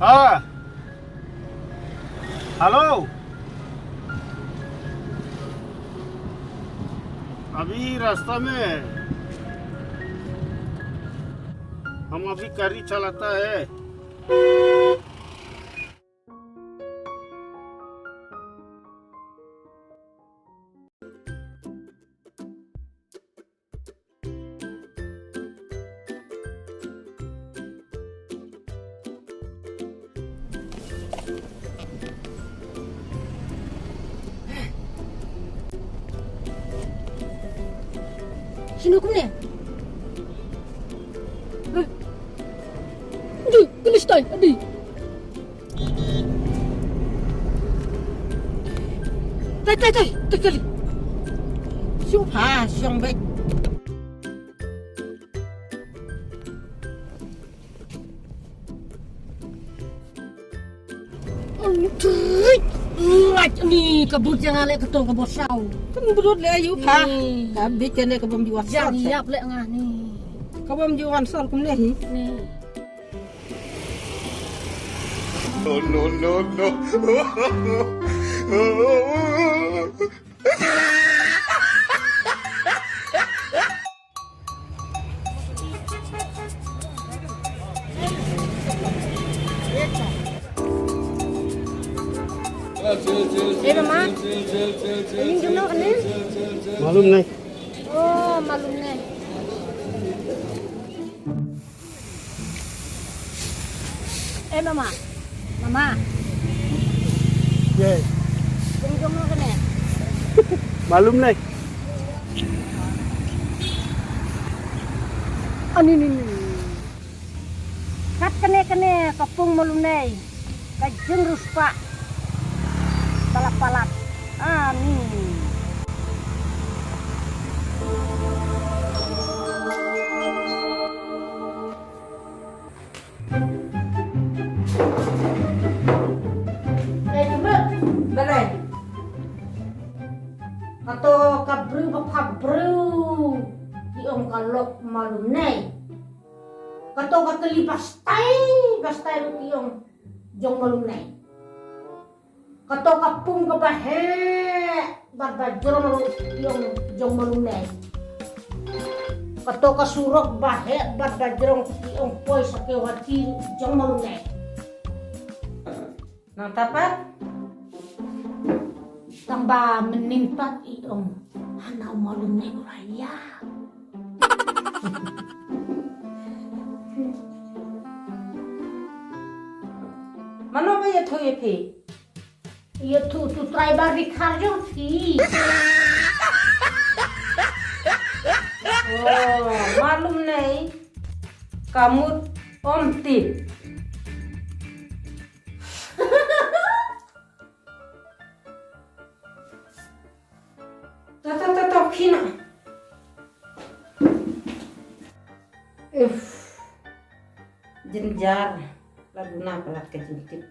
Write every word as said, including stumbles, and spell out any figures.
हाँ। हेलो। अभी रास्ता में। हम अभी गाड़ी चलाता है। Shino kumne? Hah? Aduh, kena style, aduh. Tai, tai, tai, tai, tai. Shu ha, shong bet. Lait ni ka brut jong nga le ka tong ka bosau. Kan brut le ayu pha. Ni. Ka bit kane ka bom jiwa. Jan sat, eh. Yap le nga ni. Ka bom jiwa sal kumne hi. Ni. No, no, no, no. Eh, mama. Ini jumlah kene? Malum nahi. Oh, malum nahi. Eh, mama. Mama. Ye. Jom jom lo kene. Malum nahi. Ani ni ni. Kat kene kene ka pung malum nahi. Ka jingruspah. Balap balap. Ani. Balei? Kato ka briew ba pha briew ki ong ka lok malum nahi. Kato ka kali ba style ba style ki ong jong malum nahi. Kato ka pung kaba heh bad ba jrong ruh ki ong jong malum nahi. Kato ka surok ba heh bad ba jrong ki ong poi sa kew hati jong malum nahi. Nangta pat tang ba mynnin pat i ong hana u malum nahi u raya. Mano ba ïathuh ïa phi? Ïathuh tu trai ba ri khar jong phi. Oh, malum nahi ka mut om tip. To, to, to, to, khina. Uff. Jynjar. La duna palat ka jingtip.